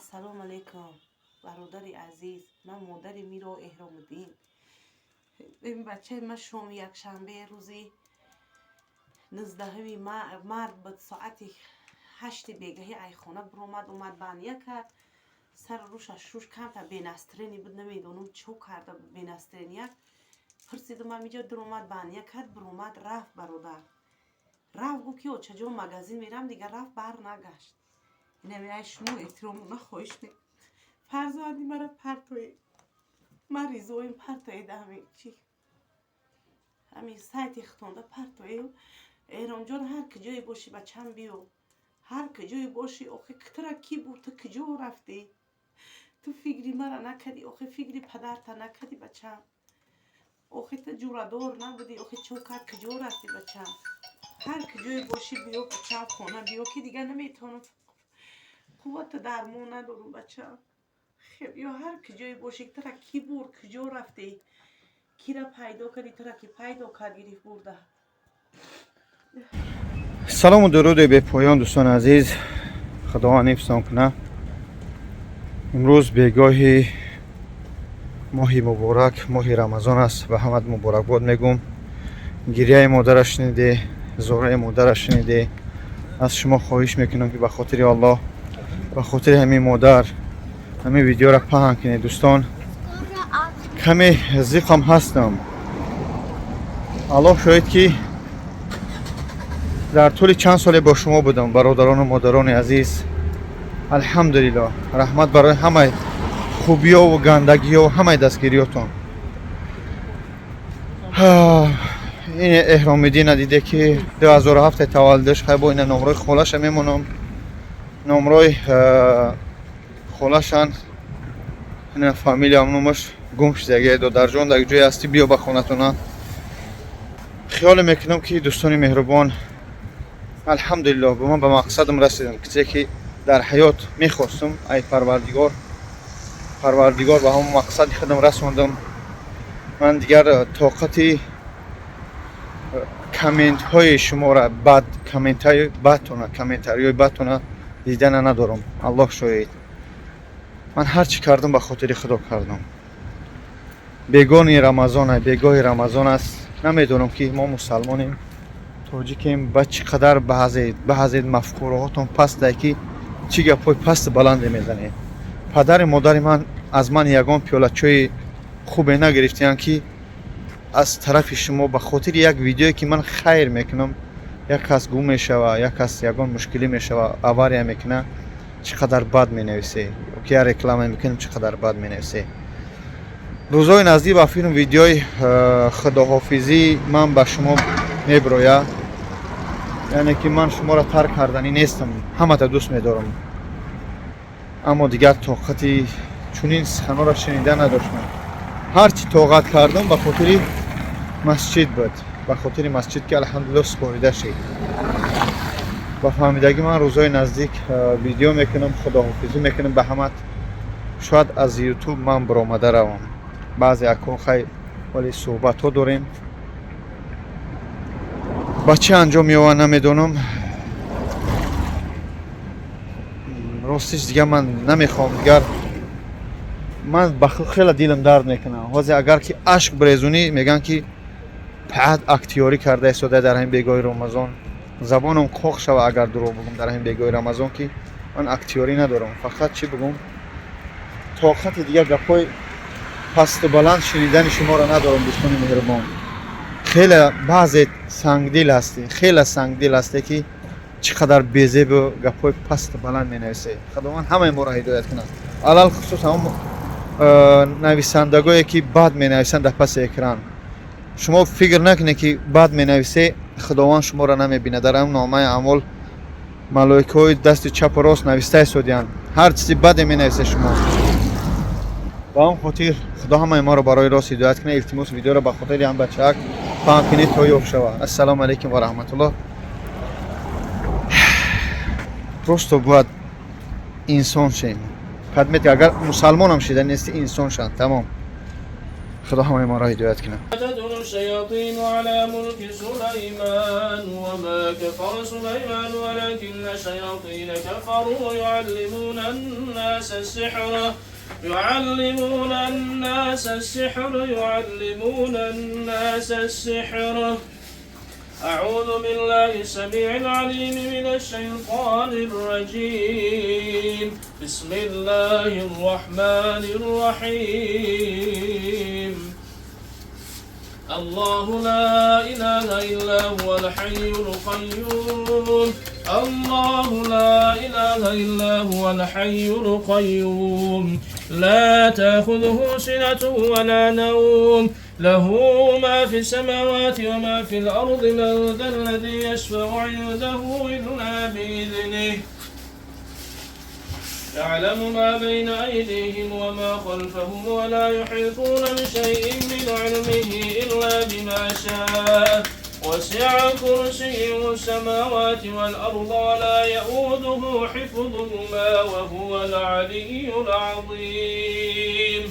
Ассалому алайкум, бародари азиз. Ман модари Миро Эҳромуддин. Ин бачаи ман шоми якшанбе, рӯзи 19-уми март буд, соати 8-и бегаҳӣ айхона биромад, омад, баня кард, сару рӯша шуш, камтар без настроения буд, намедонам, чо карда буд без настроения. Пурсидум, ҳамиҷо дуромад, баня кард, биромад, рафт, бародар. Рафт, гуфт, ки очаҷон, магазин мерам, дигар рафт, бар нагашт. Инами ай шумо эҳтиромона хоҳиш мекунам, фарзанди мара партоед, ман ризоим, партоед, ҳами чи, ҳами сайти хитонда партоед. Эҳромҷон, ҳар куҷое бошӣ, бачам, биё, ҳар куҷое бошӣ. Охи тура кӣ буд? Ту куҷо рафтӣ? Ту фикри мара накардӣ, охи фикри падарта накардӣ, бачам. Охи ту ҷӯрадор набудӣ, охи чо кард, куҷо рафтӣ, бачам? Ҳар куҷое бошӣ, биё, бачам, хона биё, ки дигар наметавонам, қуввату дармон надорам, бачам. Хеб, ё ҳар куҷое бошӣ, тура кӣ бурд, куҷо рафтӣ, кира пайдо кардӣ, тура ки пайдо кард, гирифт, бурда? Салому дуруди бепоён, дӯстони азиз, Худованд ҳифзтон кунад. Имрӯз бегоҳи моҳи муборак, моҳи Рамазон аст, ба ҳамат муборакбод мегӯм. Гирияи модара шуниде, зораи модара шуниде. Аз шумо хоҳиш мекунам, ки ба хотири Аллоҳ, ба хотири ҳамин модар ҳамин видеоро паҳн кунед. Дӯстон, каме зиқам ҳастам. Аллоҳ шоҳид, ки дар тӯли чанд соле бо шумо будам, бародарону модарони азиз. Алҳамдулиллоҳ, раҳмат барои ҳамаи хубиёву гандагиёву ҳамаи дастгириётон. Ин Эҳромиддина диде, ки 2007 таваллудаш. Хайбо, ина номрои холаша мемонам, номрои холашан. Ина фамилиям, номаш гум шудаги. Додарҷон, дар ҷое ҳастӣ, биё ба хонатона. Хиёле мекунам, ки дӯстони меҳрубон, алҳамдулиллоҳ, ба ман ба мақсадам расидам, кисе ки дар ҳаёт мехостум, ай Парвардигор, Парвардигор ба ҳамон мақсади худам расондам. Ман дигар тоқати комментҳои шуморо, бад комментҳои бадтона, комментариҳои бадтона дидана надорам. Аллоҳ шоҳид, ман ҳар чӣ кардам, ба хотири Худо кардам. Бегони Рамазон, бегоҳи Рамазон аст. Намедонам, ки мо мусалмонем, тоҷикем, ба чӣ қадар баъзе мафкураҳотон пастае, ки чӣ гапҳои пасту баланде мезанед. Падари модари ман аз ман ягон пиёлачои хубе нагирифтиянд, ки аз тарафи шумо ба хотири як видеое, ки ман хайр мекунам, як кас гум мешава, як кас ягон мушкилӣ мешава, авария мекуна, чӣ қадар бад менависе, ки як реклама мекунем, чӣ қадар бад менависе. Рӯзҳои наздик ба филм, видеои худоҳофизӣ ман ба шумо мебирояд, яъне ки ман шуморо тарк карданӣ нестам, ҳамата дӯст медорам, аммо дигар тоқати чунин суханҳоро шунида надоштам. Ҳарчи тоқат кардам, ба хотири масҷид буд, ба хотири масҷид, ки алҳамдулиллоҳ супорида шид. Ба фаҳмидагӣ, ман рӯзҳои наздик видео мекунам, худоҳофизӣ мекунам ба ҳамат. Шояд аз Ютуб ман биромада равам. Баъзе акон хай, вале суҳбатҳо дорем, ба чӣ анҷом меёвад, намедонам. Ростиш, дигар ман намехоҳам, дигар ман ба хеле дилам дард мекунам. Ҳозир агар ки ашк бирезунӣ, мегӯянд, ки паат актиёрӣ карда истода дар ҳамин бегоҳи Рамазон. Забонам қоқ шава, агар дурӯғ бигӯм дар ҳамин бегоҳи Рамазон, ки ман актиёрӣ надорам. Фақат чӣ бигӯм, тоқати дигар гапҳои пасту баланд шунидани шуморо надорам. Дӯстони меҳрубон, хеле баъзе сангдил ҳастӣ, хеле сангдил ҳасте, ки чӣ қадар безебу гапҳои пасту баланд менависе. Худованд ҳамаи моро ҳидоят кунад, алалхусус ҳамон нависандагое, ки бад менависанд дар паси экран. Шумо фикр накунед, ки бад менависе, Худованд шуморо намебинад. Дар ҳамн номаи аъмол малоикаҳои дасти чапу рост нависта истодиянд ҳар чизи баде менависе шумо. Ба он хотир Худо ҳамаи моро барои рост ҳидоят кунад. Илтимос, видеоро ба хотири ҳам бачаак паҳн кунед, то ёфт шавад. Ассалому алайкум ва раҳматуллоҳ. Просто бояд инсон шем. Кадмет, агар мусалмонам шида нести, инсон шанд, тамом. Худо ҳамаи моро ҳидоят кунад. تتلو الشياطين على ملك سليمان وما كفر سليمان ولكن الشياطين كفروا يعلمون الناس السحر يعلمون الناس السحر. أعوذ بالله السميع العليم من الشيطان الرجيم. بسم الله الرحمن الرحيم. الله لا إله إلا هو الحي القيوم. الله لا إله إلا هو الحي القيوم. لا تأخذه سنة ولا نوم. له ما في السماوات وما في الأرض. من ذا الذي يشفع عنده إلا بإذنه. يعلم ما بين أيديهم وما خلفهم ولا يحيطون بشيء من علمه إلا بما شاء. وسع كرسيه السماوات والأرض ولا يؤوده حفظهما وهو العلي العظيم.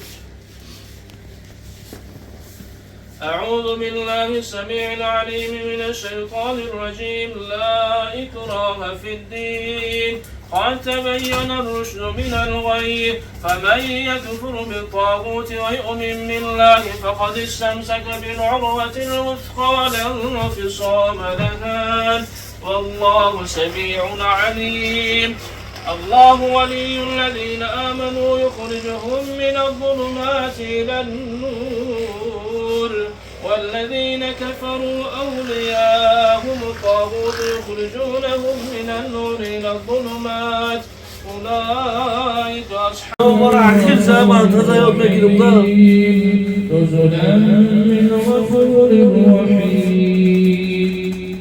أعوذ بالله السميع العليم من الشيطان الرجيم. لا إكراه في الدين، قد تبين الرشد من الغي، فمن يكفر بالطاغوت ويؤمن بالله فقد استمسك بالعروة الوثقى لا انفصام لها، والله سميع عليم. الله ولي الذين آمنوا يخرجهم من الظلمات إلى النور، والذين كفروا أولياءهم الطاغوت يخرجونهم من النور إلى الظلمات، أولئك أصحاب نزلا من غفور رحيم.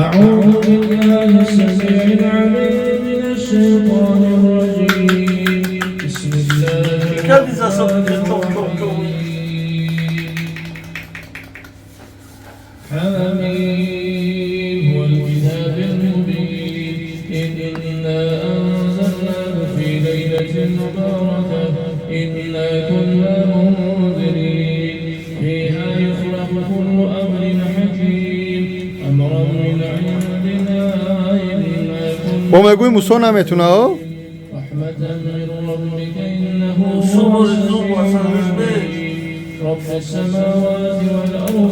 أعوذ بالله السميع العليم من الشيطان الرجيم. بسم الله Dikkat çok çok çok. حميم والكتاب المبين. إنا أنزلناه في ليلة مباركة، إنا كنا منذرين. فيها يفرق كل أمر حكيم، أمرا من عندنا، إنا كنا Бо мегӯи Мусо наметуна о? رحمة من ربك، إنه Su هو bu السميع العليم. رب السماوات والأرض.